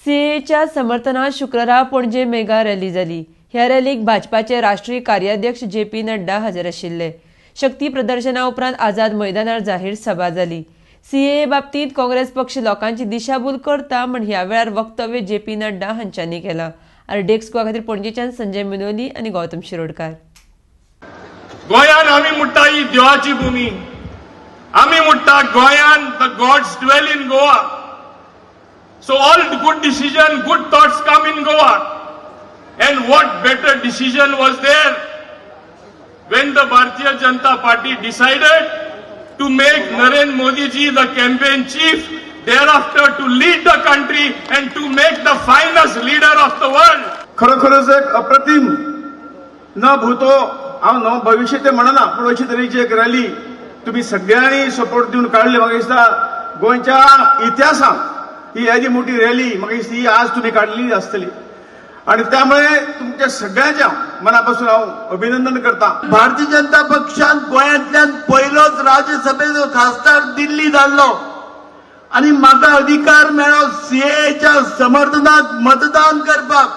सीएएच्या समर्थनात शुक्रारा Panaji mega rally जाली. ह्या रॅलीक भाजपाचे राष्ट्रीय कार्याध्यक्ष जे पी नड्डा हजर आशिल्ले. शक्ती प्रदर्शना उपरांत आझाद मैदानार जाहीर सभा जाली. सीएए बाबतींत काँग्रेस पक्ष लोकांची दिशाभूल करता म्हण ह्या वेळार वक्तव्य जे पी नड्डा हांच्यांनी केलां. आनी डेस्क गोवा खातीर पणजेच्यान संजय मिनोली आनी गौतम शिरोडकार. गोंयान आमी म्हणटा ही देवाची भूमी. आमी म्हणटा गोंयान the gods dwell in Goa, so all good decision, good thoughts come in Goa. And what better decision was there when the Bharatiya Janata Party decided to make Narendra Modi ji the campaign chief, thereafter to lead the country and to make the finest leader of the world. खरोखरच एक अप्रतिम, न भूतो हांव न भविश्य ते म्हणना, पूण अशी तरेची एक रॅली तुमी सगळ्यांनी सपोर्ट दिवन काडली. म्हाका दिसता गोंयच्या इतिहासांत ही येदी मोठी रॅली म्हाका दिसता ही आज तुमी काडलेली आसतली आणि त्यामुळे तुमच्या सगळ्यांच्या मनापासून हांव अभिनंदन करता. भारतीय जनता पक्षान गोंयांतल्यान पयलोच राज्यसभेचो खासदार दिल्ली धाडलो आणि म्हाका अधिकार मेळ्ळो सीएएच्या समर्थनात मतदान करपाक.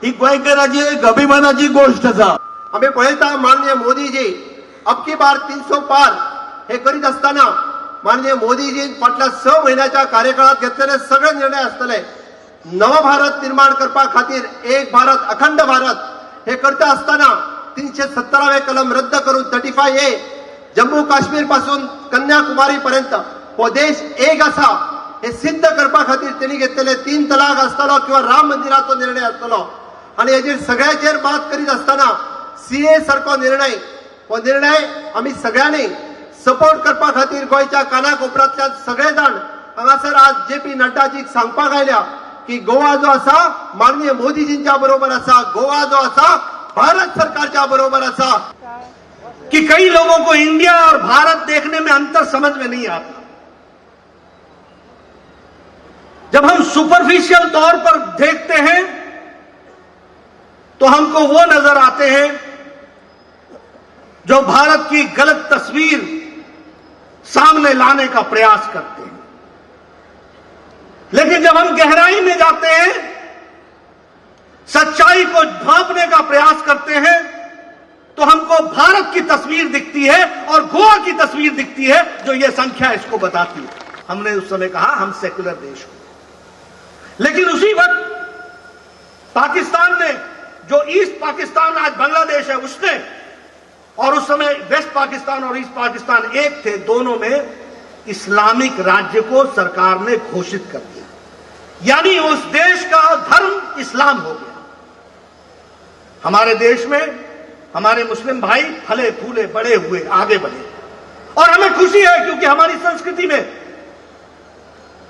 ही गोंयकाराची एक अभिमानाची गोष्ट आसा. आमी पळयता, माननीय मोदीजी अब की बार 300 पार हे करीत आसतना माननीय मोदीजीन फाटल्या 6 म्हयन्याच्या कार्यकाळात घेतलेले सगळे निर्णय आसतले. नव भारत निर्माण करपा खातीर एक भारत अखंड भारत हे करता आसतना 370वे कलम रद्द करून 35A, Jammu Kashmir पासून कन्याकुमारी पर्यंत हो देश एक आसा हे सिद्ध करपा खातीर तेणी घेतलेले तीन तलाक आसतलो किंवा राम मंदिराचो निर्णय आसतलो आणि हेजेर सगळ्याचेर मात करीत आसतना सीए सारको निर्णय, हो निर्णय आमी सगळ्यांनी सपोर्ट करपा खातीर गोंयच्या कानाकोपऱ्यांतल्यान सगळे जाण हांगासर आज जे पी नड्डाजीक सांगपाक आयल्या की गोवा जो आसा माननीय मोदीजींच्या बरोबर आसा, गोवा जो आसा भारत सरकारच्या बरोबर आसा. कि कई लोगों को इंडिया और भारत देखने में अंतर समझ में नहीं आता. जब हम सुपरफिशियल तौर पर देखते हैं तो हमको वो नजर आते हैं जो भारत की गलत तस्वीर सामने लाने का प्रयास करते हैं, लेकिन जब हम गहराई में जाते हैं, सच्चाई को भांपने का प्रयास करते हैं, तो हमको भारत की तस्वीर दिखती है और गोवा की तस्वीर दिखती है, जो ये संख्या इसको बताती है. हमने उस समय कहा, हम सेकुलर देश हो, लेकिन उसी वक्त पाकिस्तान ने, जो ईस्ट पाकिस्तान आज बांग्लादेश है उसने, और उस समय वेस्ट पाकिस्तान और ईस्ट पाकिस्तान एक थे, दोनों में इस्लामिक राज्य को सरकार ने घोषित कर दिया, यानी उस देश का धर्म इस्लाम हो गया. हमारे देश में हमारे मुस्लिम भाई फले फूले, बड़े हुए, आगे बढ़े और हमें खुशी है, क्योंकि हमारी संस्कृति में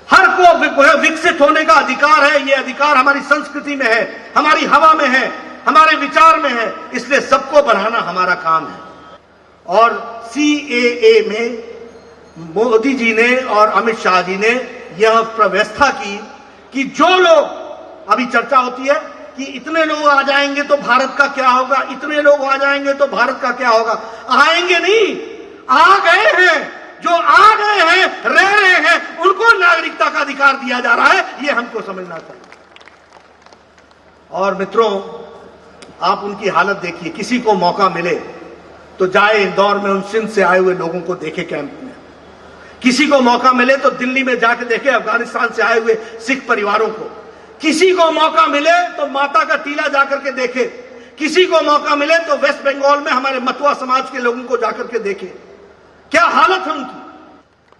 हर को विकसित होने का अधिकार है. यह अधिकार हमारी संस्कृति में है, हमारी हवा में है, हमारे विचार में है, इसलिए सबको बढ़ाना हमारा काम है. और सीएए में मोदी जी ने और अमित शाह जी ने यह व्यवस्था की कि जो लोग, अभी चर्चा होती है कि इतने लोग आ जाएंगे तो भारत का क्या होगा, इतने लोग आ जाएंगे तो भारत का क्या होगा. आएंगे नहीं, आ गए हैं. जो आ गए हैं, रह रहे हैं, उनको नागरिकता का अधिकार दिया जा रहा है. ये हमको समझना चाहिए. और मित्रों, आप उनकी हालत देखिए. किसी को मौका मिले तो जाए इंदौर में, उन सिंध से आए हुए लोगों को देखे कैंप में. किसी को मौका मिले तो दिल्ली में जाके देखे अफगानिस्तान से आए हुए सिख परिवारों को. किसी को मौका मिले तो माता का टीला जाकर के देखे. किसी को मौका मिले तो वेस्ट बंगाल में हमारे मतुआ समाज के लोगों को जाकर के देखे, क्या हालत है उनकी.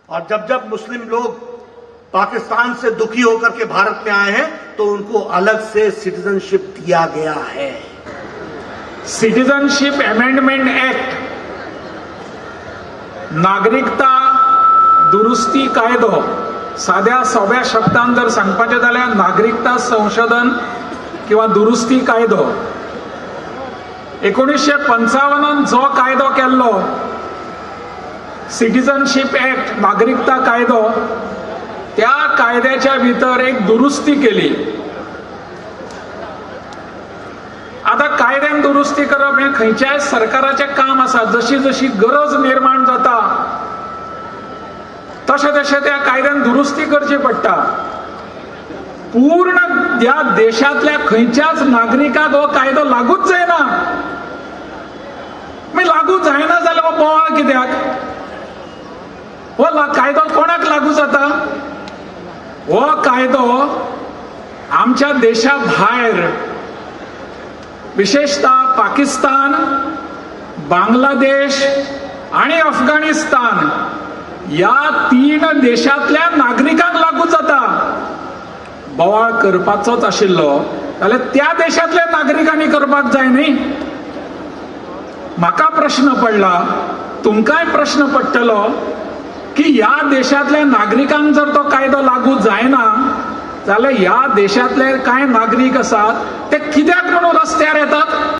और जब जब मुस्लिम लोग पाकिस्तान से दुखी होकर के भारत में आए हैं तो उनको अलग से सिटीजनशिप दिया गया है. सिटिझनशीप अमेंडमेंट ऍक्ट, नागरिकता दुरुस्ती कायदो, साध्या सोंप्या शब्दान जर सांगपाचें जाल्यार नागरिकता संशोधन किंवा दुरुस्ती कायदो. 1955 जो कायदो केल्लो, सिटिझनशीप ऍक्ट, नागरिकता कायदो, त्या कायद्याच्या भितर एक दुरुस्ती केली. आतां कायद्यान दुरुस्ती करप हें खंयच्याय सरकाराचें काम आसा. जशी जशी गरज निर्माण जाता तशें तशें त्या कायद्यान दुरुस्ती करची पडटा. पूर्ण ह्या देशांतल्या खंयच्याच नागरिकाक हो कायदो लागूच जायना. मागीर लागू जायना जाल्यार हो बोवाळ कित्याक? हो कायदो कोणाक लागू जाता? हो कायदो आमच्या देशा भायर, विशेषतः पाकिस्तान, बांगलादेश आणि अफगाणिस्तान या तीन देशांतल्या नागरिकांक लागू जाता. बोवाळ करपाचोच आशिल्लो जाल्यार त्या देशांतल्या नागरिकांनी करपाक जाय न्ही. म्हाका प्रश्न पडला, तुमकांय प्रश्न पडटलो की ह्या देशांतल्या नागरिकांक जर तो कायदो लागू जायना जाल्यार ह्या देशांतले कांय नागरीक आसात ते कित्याक म्हणून रस्त्यार येतात?